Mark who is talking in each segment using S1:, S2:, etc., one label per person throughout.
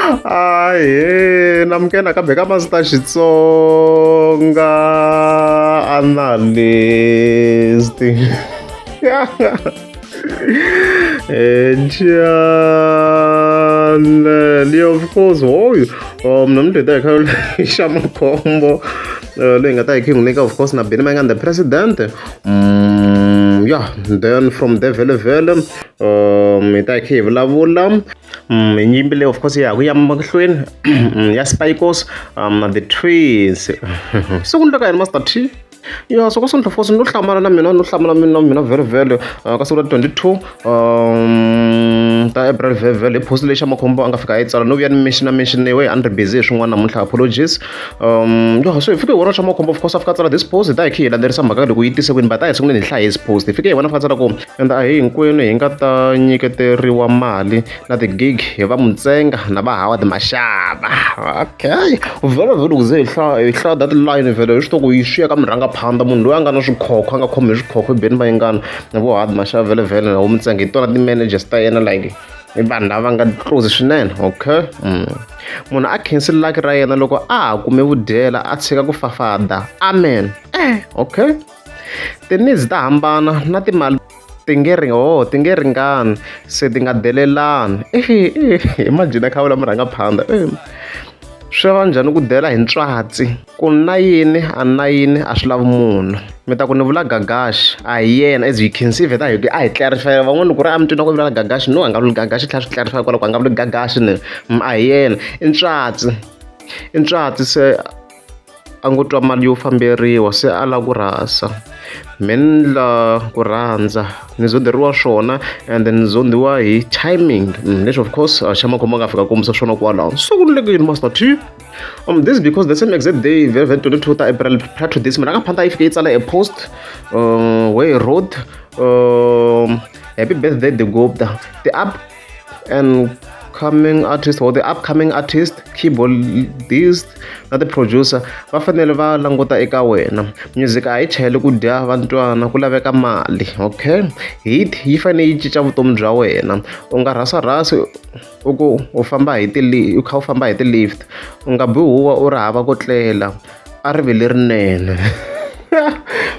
S1: Ahee namukela nakambe ka Master Xitsonga Analyst channel of course hoyu namuntlha hi ta hi kha xa makhombo leyi nga ta hi kha yi n'wi nyika of course na Benny Mayengani the president yeah then from there vhele vhele hi ta hi kha hi vulavula hi nyimpi leyi of course ya ha ku ya mahlweni ya Spikos na the Twins siku ni le ka yena Master T ya so ka of course no hlamala na mina no hlamala mina mina vhele vhele ka siku ra 22 ta April vhele vhele hi post leyi xa makhombo a nga fika a yi tsala no vuya ni mention na mention-iwe a ni ri busy hi swin'wana namuntlha apologies ya so hi fike hi vona xa makhombo of course a fika a tsala this post hi ta hi kha hi landzelerisa mhaka loko yi tise kwini but a hi sunguleni hi hlaya his post hi fike hi vona fika a tsala ku ende a hi hinkwenu hi nga ta nyiketeriwa mali na ti-gig hi va Mutsenga na va Howard Mashaba okay vhele vhele loko ze hi hlaya hi hlaya that line vhele hi swi tiva ku yi swi ya ka murhangaphandha munhu loyi a nga na swikhokho a nga khomi hi swikhokho i Benny Mayengani na vo Howard Mashaba vhele vhele na vo Mutsenga hi tona ti-managers ta yena like i vanhu lava nga close swinene okay munhu a khensi lucky ra yena loko a ha kume vudyela a tshika ku fafada amen eh okay ti-needs ta hambana na timali ti nge ri oh ti nge ringani se ti nga delelani imagine a kha vula murhangaphandha swi va njhani ku dela hi ntswatsi ku na yini a na yini a swi lavi munhu mi ta ku ni vula gagashi a hi yena as you can see vheta hi a hi clarify van'wana loko ri a mi twina ku vula gagashi no a nga vuli gagashi tlhela swi clarify kwala ku a nga vuli gagashi ni a hi yena i ntswatsi i ntswatsi se a ngo twa mali yo famberiwa se a lava ku rhasa me ni la ku rhandza ni zonderiwa swona and ni zondiwa hi timing leswi of course xa makhombo a nga fika kombisa swona kwalaho so ku ni le ka yini Master T this is because the same exact day very very 22 ta April prior to this murhangaphandha yi fike yi tsala a post where he wrote happy birthday the Gupta the up and coming artist or the upcoming artist keyboardist na ti-producer va fanele va languta eka wena music a yi chayeli ku dya vantwana ku laveka mali okay hit yi fanele yi cinca vutomi bya wena u nga rhasarhasi u ku u famba hi ti u kha u famba hi ti-lift u nga bi huwa u ri hava ko tlela a ri ve lerinene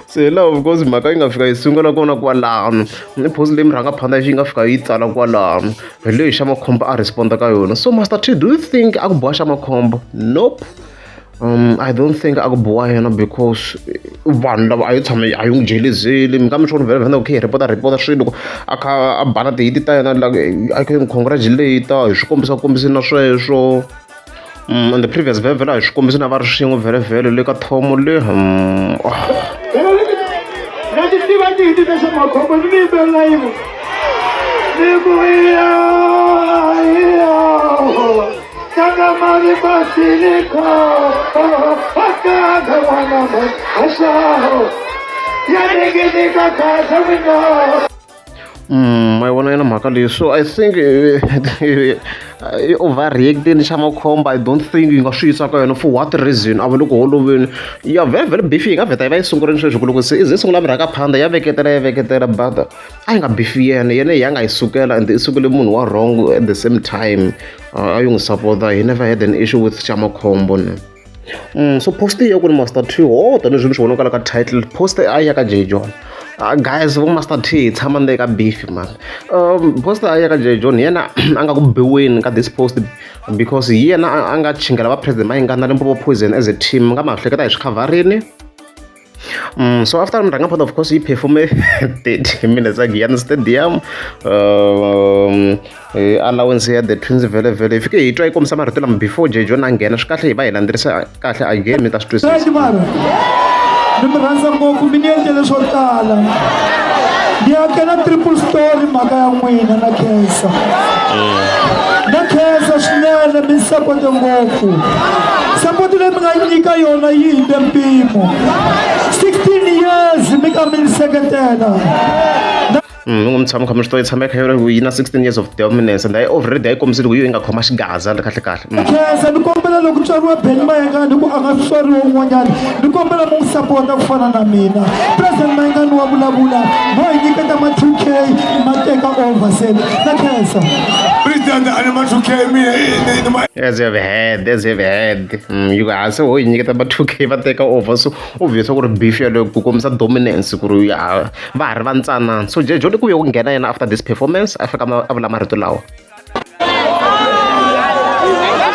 S1: se hi laha of course mhaka yi nga fika yi sungula kona kwalano ni post leyi murhangaphandha yi nga fika yi tsala kwalano hi leyi xa makhombo a respond ka yona so Master T do you think a ku boha xa makhombo nope I don't think a ku boha yena because vanhu lava a yi tshame a yi n'wi jelezeli mi nga mi swi vona vhele vhele okay hi report report swilo loko a kha a bana tihiti ta yena like a kha yi n'wi congratulate hi swi kombisa kombisini na sweswo and the previous vhele vhele a hi swi kombisi na va ri swin'we vhele vhele le ka thomo le oh.
S2: Na ti tiva tihiti ta xa makhombo ni mi yimbelela yin'we ni ku iya iya tanga mali basiliko akaka n'wana haxaho ya ninginika khaza n'wina.
S1: Ma yi vona yena mhaka leyi so I think i overreacting xa makhombo I don't think yi nga swi yisa ka yona for what reason a va le ku holoveni ya vhele vhele beef yi nga vheta yi va yi sungurini sweswi ku loko se i ze sungula murhangaphandha ya veketela ya veketela but a yi nga beef yena yena hi ya nga yi sukela and i sukele munhu wa wrong at the same time a yi n'wi sapota he never had an issue with xa makhombo ne so post ya ku ni Master T ho tanihileswi mi swi vonaka ka title post a ya ka Jay John guys vo Master T hi tshama nde ka beef man post a ya ka Jay John yena a nga ku biweni ka this post because hi yena a nga chingela va president Mayengani na Limpopo Poison as a team nga ma hleketa hi swi khavharini so after murhangaphandha of course yi performe 30 minutes a Giyani Stadium allowance ya the twins vhele vhele hi fike hi twa yi kombisa marito lama before Jay John a nghena swi kahle hi va hi landzelerisa kahle again mi ta swi twisisa
S2: mara ni mi rhandza ngopfu mi ni endlele swo tala ni akela triple story mhaka ya n'wina na khensa na khensa swinene mi sapote ngopfu sapoti leyi mi nga yi nyika yona yi hinde mpimo 16 years mi ka mi ni seketela.
S1: N'wi tshama kha mi swi tiva yi tshama yi kha yi yi na 16 years of dominance and already a yi kombisile ku yi nga khoma xigaza kahle kahle.
S2: Khensa ni kombela loko tswariwa Benny Mayengani ku a nga tswariwa un'wanyana ni kombela mi n'wi sapota ku fana na mina President Mayengani wa vulavula mo hi nyiketa ma 2K ma teka over se na khensa.
S3: President. And a ni ma 2K mina ni ma
S1: As you have heard, as you have heard. You guys se ho yi nyiketa va 2K va teka over, so obvious ku ri beef yaleyo ku kombisa dominance ku ri ya va ha ri va ntsanana. So Jay John ku vuye ku nghena yena after this performance, a fika a vula marito lawa.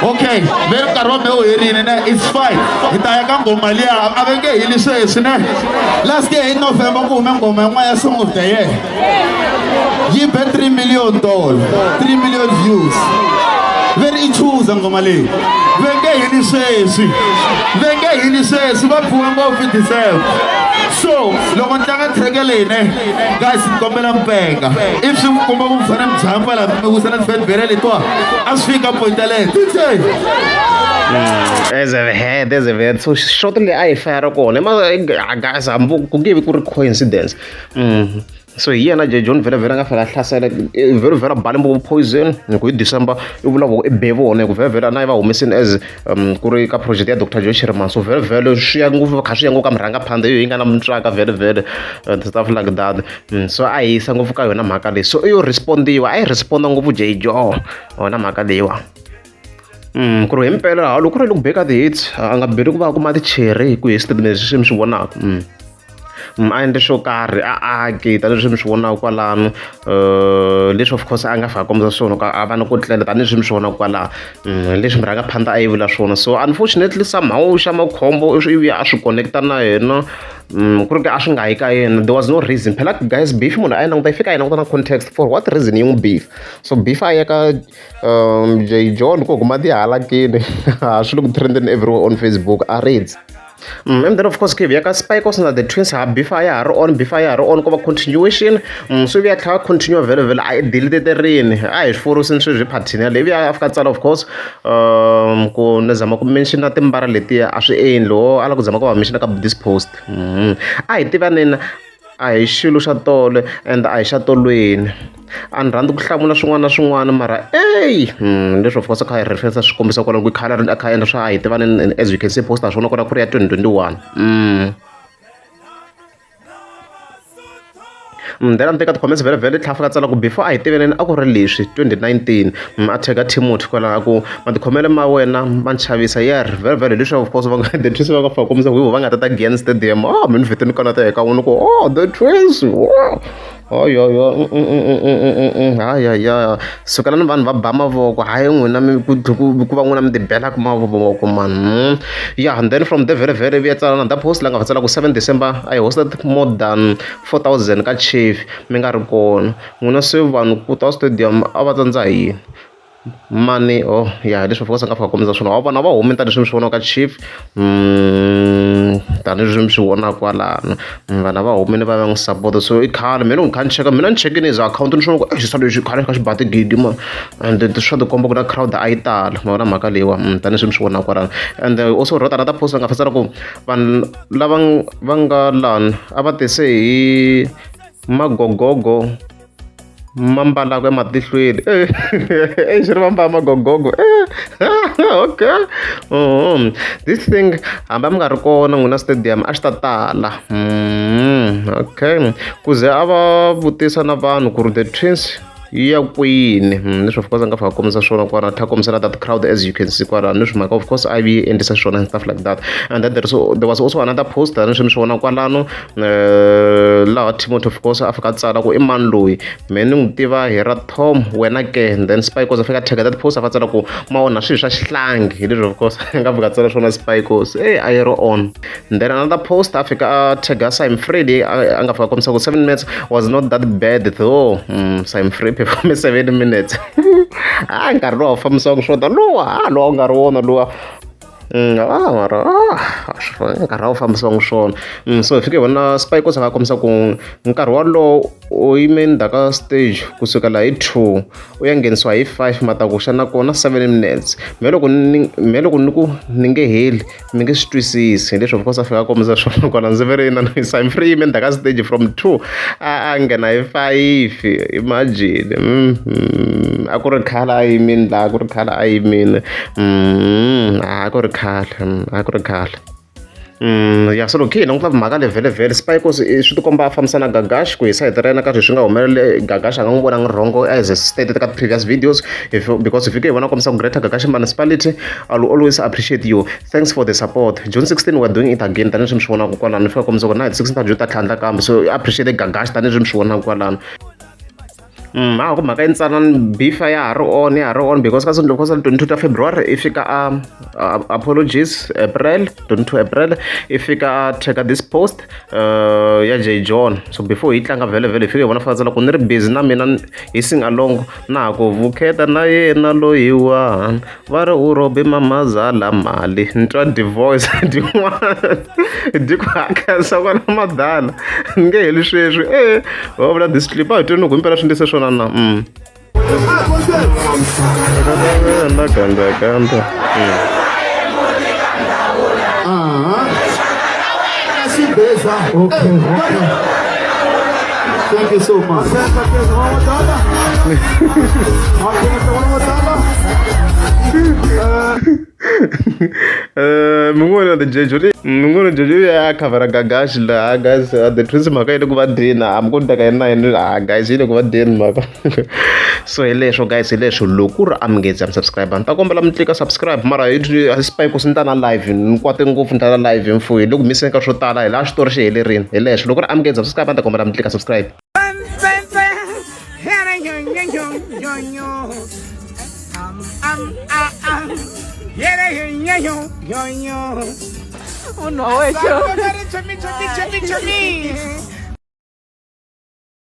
S4: Okay, ve nkarhi wa mehe wu herile ne, it's fine, hi ta ya ka nghoma liya. A va nge heli sweswi ne. Last year hi November ku hume nghoma yin'wana ya Song of the Year, yi be 3 million dollar, 3 million views. Ve ri i chuza nghoma leyi, ve nge heli sweswi, ve nge heli sweswi, va pfuwe ngopfu hi December. So loko ni tlanga track leyi ne, guys, ni kombela mpenga if swi komba ku mi fanele mi jampa laha, mi wisana tifenivhere letiwa, a swi fika point yaleyo, DJ.
S1: As I've heard, as I've heard. So shot leyi a yi fire kona guys, hambi ku nge vi ku ri coincidence. So hi yena Jay John vhela vhela a nga fika a hlasela vhela vhela bali poison hi ku hi December i vula ku i be vona hi ku vhela vhela na yi va humesini as ku ri ka project ya Dr Joe Shirimani. So vhela vhela swi ya ngopfu, kha swi ya ngopfu ka murhangaphandle yo yi nga na mutswaka vhele vhele and stuff like that. So a hisa ngopfu ka yona mhaka leyi, so i yo respondiwa, a yi responda ngopfu Jay John yona mhaka leyiwa. Ku ri himpela loko ku ri loko beka ti-hits a nga beli ku va a kuma ti-cherry hi ku hi statement leswi mi swi vonaka. A endle xo karhi, a aki tanihileswi mi swi vonaka kwalano, leswi of course a nga fika kombisa swona ku a va na ku tlela tanihileswi mi swi vonaka kwalaho, leswi murhangaphandle a yi vula swona. So unfortunately somehow xa makhombo i vuya a swi connect-a na yena, ku ri ke a swi nga yi ka yena. There was no reason phela guys, beef munhu a yi languta, yi fika a yi languta na context, for what reason yi n'wi beef. So beef a ya ka Jay John ku huma tihalakini, swi le ku trendeni everywhere on Facebook a reads. And then of course ke ya ka Spikos na the Twins, ha beef a ya ha ri on, beef a ya ha ri on, ko va continuation. So vuya tlhela continue vhele vhele, a yi delete rini, a hi swi forosini sweswi phathini yaleyo. Ivi a fika tsala of course ku ni zama ku mention timbara letiya a swi endli o a lava ku zama ku va mention ka this post. A hi tivaneni, a hi xilo xa tolo and a hi xa tolweni, a ni rhandzi ku hlamula swin'wana na swin'wana mara ey. Leswi of course a kha hi reference swi kombisa kwalano ku khale a kha a endla swa a hi tivaneni, as you can see post a swona kona ku ri ya 2021. Then a ni teka ti-comments vhele vhele tlhela fika tsala ku before a hi tiveleni a ku ri leswi 2019. A tag Timothy kwalaho a ku matikhomelo ma wena ma ni chavisa yer vhele vhele. Leswi of course va nga the Twins va nga fika kombisa ku hi va nga ta ta Giyani Stadium. Ah, mi ni vhete ni kaneta hi ka n'wina ku oh the Twins, oh ayoyo, hayaya, sukelani vanhu va ba mavoko, hayi n'wina mi ku ku va n'wina mi tibelaka mavoko man. Yeah, and then from there vhele vhele vuya tsala na that post la nga va tsala ku 7 December I hosted more than 4000 ka Chief, mi nga ri kona n'wina, se vanhu ku ta stadium a va tsandza hi yini mani? Oh ya, leswi of course a nga fika kombisa swona wa vona va humi tanihi leswi mi swi vonaka Chief, tanihileswi mi swi vonaka kwalano, vanhu a va humile va va n'wi support. So i khale mina ni kha ni cheka, mina ni chekini his account ni swi vona ku exisa lexi khale kha xi ba tigigi ma and swa tikomba ku na crowd a yi tala, ma vona mhaka leyiwa, tanihileswi mi swi vonaka kwalano. And also wrote another post a nga fasela ku vanhu lava va nga lani a va tise hi magogogo ma mbalaka ematihlweni, e xi ri va mbala magogogo. Okay, this thing hambi a mi nga ri kona n'wina stadium a xi ta tala. Okay, ku ze a va vutisa na vanhu ku ri the Twins yi ya kwini. Leswi of course a nga fika kombisa swona kwala, tlhela kombisa na that crowd as you can see kwala, leswi mhaka of course a yi endlisa swona and stuff like that. And then there was also another post leswi mi swi vona kwalano, laha Timothy of course a fika a tsala ku i mani loyi, me ni n'wi tiva hi ra Tom wena ke. And then Spikos a fika a tag that post a fa tsala ku ma onha swilo swa xihlangi, hi leswi of course a nga fika a tsala swona Spikos e a yi ri on. And then another post a fika a tag Simon Freddy, a nga fika kombisa ku 7 minutes was not that bad though. Simon Freddy perform 7 minutes, a nkarhi lowu a wu fambisiwaka swona luwa, a lowu a wu nga ri wona luwa. Ah mara ah nkarhi a wu fambisiwanga swona. So hi fike hi vona Spikos a nga kombisa ku nkarhi wolowo u yime ndzhaku ka stage kusukela hi 2 u ya nghenisiwa hi 5 matakuxa nakona 7 minutes. Me loko ni me loko ni ku ni nge heli mi nge swi twisisi, hi leswi of course a fika a kombisa swona kwala. Ndzi ve ri inani Simon Free yime ndzhaku ka stage from 2 a nghena hi 5, imagine. A ku ri khale a yimini laha, ku ri khale a yimini, a ku ri khale, a ku ri khale. Ya so loko hi languta mhaka leyi vhele Spikos swi tikomba a fambisa na Gagash ku hi sayiti ra yena ka sweswi swi nga humeleli Gagash a nga n'wi vonangi wrong as stated ka previous videos if, because hi fike hi vona kombisa ku Greater Gagash Municipality, I'll always appreciate you, thanks for the support. June 16 we're doing it again, tanihileswi mi swi vonaka kwalano. Ni fika kombisa ku na hi 16 ta June ta tlhandla kambe, so appreciate Gagash tanihileswi mi swi vonaka kwalano. A ku mhaka yintsanana, beef ya ha ri on, ya ha ri on, because ka because 22 ta February i fika a apologies, April 22 April i fika a teka this post ya J John. So before hi tlanga vhele vhele hi fika hi vona fika ku ni ri busy na mina hi sing along na ha ku vukheta na yena loyiwa va ri u robe mamazala mali ni twa divorce din'wana di ku hakasa kwana madala ni nge heli sweswi e va vula this clip a hi tweni ku himpela swi ndlise swona na kanda kanda.
S2: Okay.
S4: Thank you so much.
S1: Min'wana the Jejo min'wana Jejo ya khavhara Gagash laha guys, the twins mhaka yi le ku va dyeni hambi ku ndleka yini na yini. Ah guys, yi le ku va dyeni mhaka. So hi leswo guys, hi leswo. Loko ku ri a mi nge za mi subscribe, ni ta kombela mi tlika subscribe. Mara hi Spikos ni ta na live ni kwate ngopfu, ni ta na live mfuyi hi le ku miseni ka swo tala hi laha xitori xi helerini. Hi leswo, loko ku ri a mi nge za subscribe, a ni ta kombela mi tlika subscribe.
S5: Munhu wa wexe.